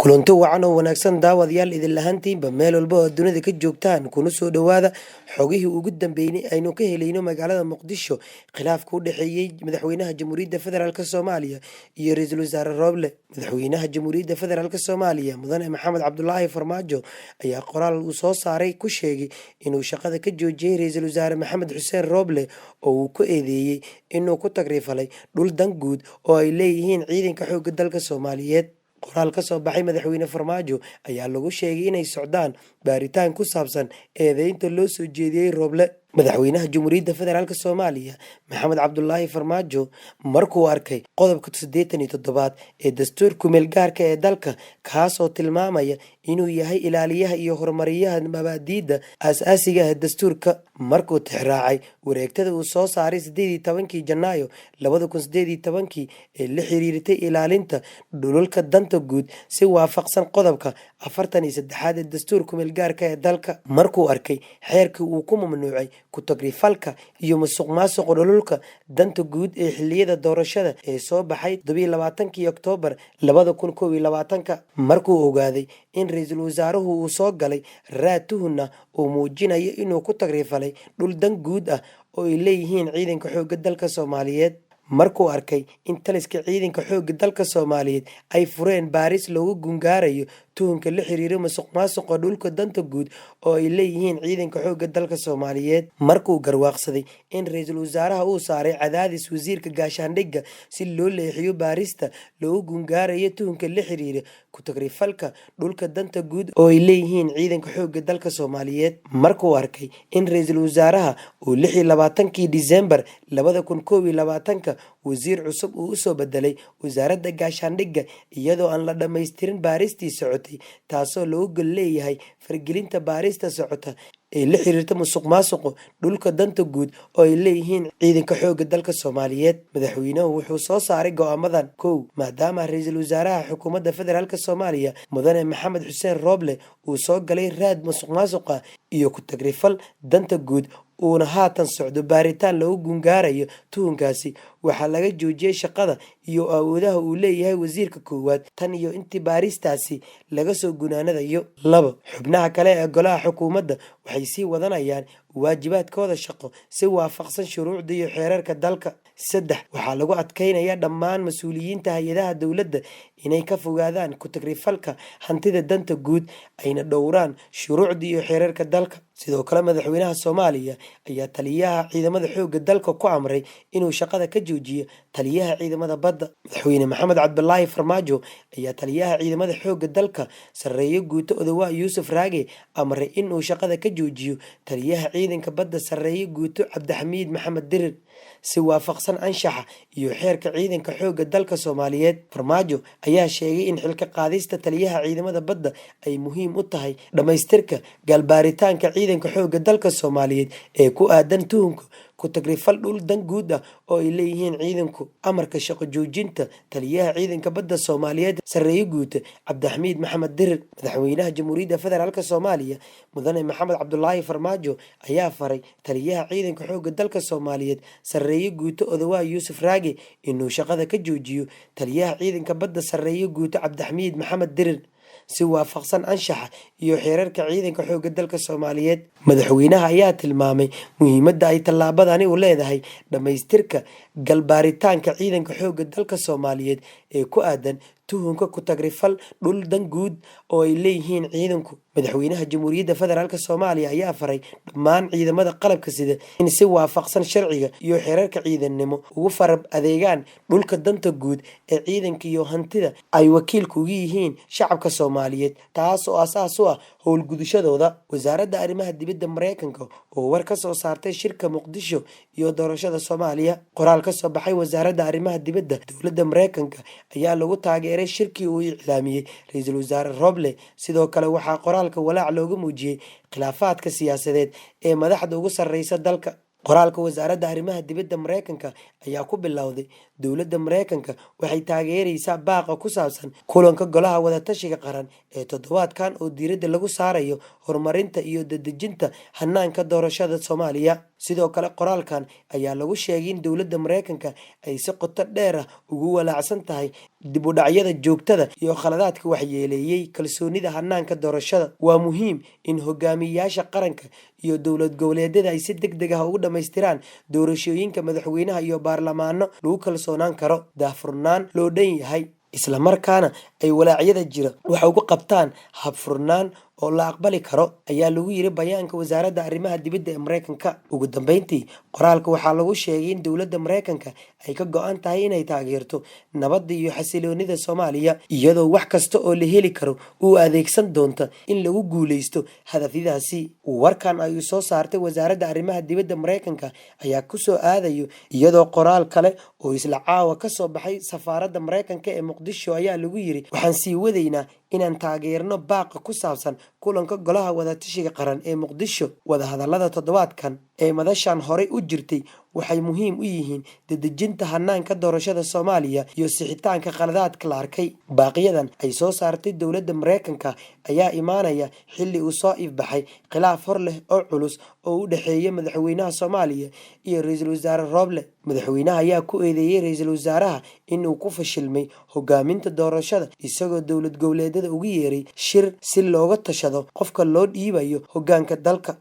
Kulanti wacan oo wanaagsan, daawadayaal, idin lahaantiinba meel walba oo dunida ka joogtaan, kuna soo dhowaada xogihii ugu dambeeyay aynu ka helayno magaalada Muqdisho, khilaafka u dhexeeyey madaxweynaha Jamhuuriyadda Federaalk Soomaaliya iyo ra-iisul wasaare Rooble. Madaxweynaha Jamhuuriyadda Federaalk Soomaaliya, Mudane Maxamed Cabdulaahi Farmaajo, ayaa qoraal uu soo saaray ku sheegay inuu shaqada ka joojiyey ra-iisul wasaare Maxamed Xuseen Rooble, oo uu ku eedeeyey inuu ku tagriifalay dhul dan guud oo ay leeyihiin ciidanka xoogga dalka Soomaaliyeed. Qoraal ka soo baxay madaxweyne Farmaajo ayaa lagu sheegay inay socdaan baaritaan ku saabsan eedeynta loo soo jeediyey Rooble. Madaxweynaha Jamhuuriyadda Federaalk Soomaaliya, Maxamed Cabdulaahi Farmaajo, markuu arkay qodobka 87aad ee dastuurka kumeelgaarka ee dalka, kaasoo tilmaamaya inuu yahay ilaaliyaha iyo horumariyaha mabaadiida aas-aasiga ah dastuurka, markuu tixraacay wareegtada uu soo saaray 18-kii Janaayo 2018-kii ee la xiriirtay ilaalinta dhulalka danta guud, si waafaqsan qodobka 43aad ee dastuurka kumeelgaarka ee dalka, markuu arkay xeerkii uu ku mamnuucay ku-tagrifalka iyo musuq maasuqa dhulalka danta guud ee xiliyada doorashada ee soo baxay 27-kii Oktoobar 2021-ka, markuu ogaaday in ra-iisul wasaaruhu uu soo galay raad tuhuna uu muujinayo inuu ku tagrifalay dhul dan guud ah oo ay leeyihiin ciidanka xoogga dalka Soomaaliyeed, markuu arkay in taliska ciidanka xoogga dalka Soomaaliyeed ay fureen baaris loogu gungaarayo tuhunka la xiriira musuq maasuqa dhulka danta guud oo ay leeyihiin ciidanka xoogga dalka Soomaaliyeed, markuu garwaaqsaday in ra-iisul wasaaraha uu saaray cadaadis wasiirka gaashaandhigga si loo leexiyo baarista loogu gungaarayo tuhunka la xiriira ku-tagrifalka dhulka danta guud oo ay leeyihiin ciidanka xoogga dalka Soomaaliyeed, markuu arkay in ra-iisul wasaaraha uu 26-kii Disembar 2021-ka wasiir cusub uu usoo bedelay wasaaradda gaashaandhigga, iyadoo aan la dhammaystirin baaristii socotay, taasoo loogu gol leeyahay fargelinta baarista socota ee la xiriirta musuq maasuqu dhulka danta guud oo ay leeyihiin ciidanka xoogga dalka Soomaaliyeed, madaxweynuhu wuxuu soo saaray go'aamadan. Kow, maadaama ra-iisul wasaaraha xukuumadda federaalk Soomaaliya, Mudane Maxamed Xuseen Rooble, uu soo galay raad musuq maasuqa iyo ku-tagrifal danta guud, uuna haatan socdo baaritaan lagu gungaarayo tuhunkaasi, waxaa laga joojiyey shaqada iyo awoodaha uu leeyahay wasiirka koowaad tan iyo intii baaristaasi laga soo gunaanadayo. Labo, xubnaha kale ee golaha xukuumadda waxay sii wadanayaan waajibaadkooda shaqo si waafaqsan shuruucda iyo xeerarka dalka. Saddex, waxaa lagu adkeynayaa dhammaan mas-uuliyiinta hay-adaha dowladda inay ka fogaadaan ku-tagrifalka hantida danta guud, ayna dhowraan shuruucda iyo xeerarka dalka. Sidoo kale, madaxweynaha Soomaaliya ayaa taliyaha ciidamada xoogga dalka ku amray inuu shaqada ka joojiyo taliyaha ciidamada badda. Madaxweyne Maxamed Cabdulaahi Farmaajo ayaa taliyaha ciidamada xoogga dalka, Sarreeye Guuto Odowaa Yuusuf Raage, amray inuu shaqada ka joojiyo taliyaha ciidanka badda, Sarreeye Guuto Cabdixamiid Maxamed Dirir, si waafaqsan anshaxa iyo xeerka ciidanka xoogga dalka Soomaaliyeed. Farmaajo ayaa sheegay in xilka qaadista taliyaha ciidamada badda ay muhiim u tahay dhammaystirka galbaaritaanka ciidanka xoogga dalka Soomaaliyeed ee ku aadan tuhunka ku-tagrifal dhul dan guud ah oo ay leeyihiin ciidanku. Amarka shaqo joojinta taliyaha ciidanka badda Soomaaliyeed, Sarreeye Guuta Cabdixamiid Maxamed Dirir. Madaxweynaha Jamhuuriyadda Federaalk Soomaaliya, Mudane Maxamed Cabdulaahi Farmaajo, ayaa faray taliyaha ciidanka xoogga dalka Soomaaliyeed, Sarreeye Guuto Odowaa Yuusuf Raage, inuu shaqada ka joojiyo taliyaha ciidanka badda, Sarreeye Guuto Cabdixamiid Maxamed Dirir, si waafaqsan anshaxa iyo xeerarka ciidanka xoogga dalka Soomaaliyeed. Madaxweynaha ayaa tilmaamay muhiimadda ay tallaabadani u leedahay dhammaystirka galbaaritaanka ciidanka xoogga dalka Soomaaliyeed ee ku aadan tuhunka ku-tagrifal dhul dan guud oo ay leeyihiin ciidanku. Madaxweynaha Jamhuuriyadda Federaalk Soomaaliya ayaa faray dhammaan ciidamada qalabka sida in si waafaqsan sharciga iyo xeerarka ciidannimo ugu farab adeegaan dhulka danta guud ee ciidanka iyo hantida ay wakiilka uga yihiin shacabka Soomaaliyeed, taas oo asaas u ah howlgudashadooda. Wasaaradda Arrimaha Dibadda Mareykanka oo war ka soo saartay shirka Muqdisho iyo doorashada Soomaaliya. Qoraal ka soo baxay Wasaaradda Arrimaha Dibadda dowladda Mareykanka ayaa lagu taageeray shirkii uu iclaamiyey ra-iisul wasaare Roble. Sidoo kale, waxaa qoraalka walaac looga muujiyey khilaafaadka siyaasadeed ee madaxda ugu sarreysa dalka. Qoraalka Wasaaradda Arrimaha Dibadda Mareykanka ayaa ku bilowday: "Dowladda Mareykanka waxay taageereysaa baaqa ku saabsan kulanka Golaha Wadatashiga Qaran ee toddobaadkan oo diiradda lagu saarayo horumarinta iyo dadejinta hanaanka doorashada Soomaaliya." Sidoo kale, qoraalkan ayaa lagu sheegay in dowladda Mareykanka ay si qoto dheer ah ugu walaacsan tahay dib u dhacyada joogtada iyo khaladaadka waxyeeleeyay kalsoonida hanaanka doorashada. Waa muhiim in hogaamiyayaasha qaranka iyo dowlad goboleedyada ay si degdeg ah ugu dhamaystiraan doorashooyinka madaxweynaha iyo baarlamaano lagu kalsoonaan karo, daahfurnaan loo dhan yahay, isla markaana ay walaacyada jira wax uga qabtaan hab furnaan oo la aqbali karo, ayaa lagu yiri bayaanka wasaaradda arrimaha dibadda ee Mareykanka. Ugu dambeyntii, qoraalka waxaa lagu sheegay in dowladda Mareykanka ay ka go'an tahay inay taageerto nabadda iyo xasiloonida Soomaaliya, iyadoo wax kasta oo la heli karo uu adeegsan doonta in lagu guuleysto hadafyadaasi. Warkan ay soo saartay wasaaradda arrimaha dibadda Mareykanka ayaa kusoo aadayo iyadoo qoraal kale oo isla caawa ka soo baxay safaaradda Mareykanka ee Muqdisho ayaa lagu yiri: "Waxaan sii wadaynaa inaan taageerno baaqa ku saabsan kulanka golaha wadatashiga qaran ee Muqdisho. Wadahadallada toddobaadkan ee madashan horey u jirtay waxay muhiim u yihiin dedejinta hanaanka doorashada Soomaaliya iyo sixitaanka khaladaadka la arkay." Baaqiyadan ay soo saartay dowladda Mareykanka ayaa imaanaya xilli uu soo ifbaxay khilaaf hor leh oo culus oo u dhexeeya madaxweynaha Soomaaliya iyo ra-iisul wasaare Rooble. Madaxweynaha ayaa ku eedeeyay ra-iisul wasaaraha inuu ku fashilmay hogaaminta doorashada, isagoo dowlad goboleedyada ugu yeeray shir si looga tashado qofka loo dhiibayo hogaanka dalka.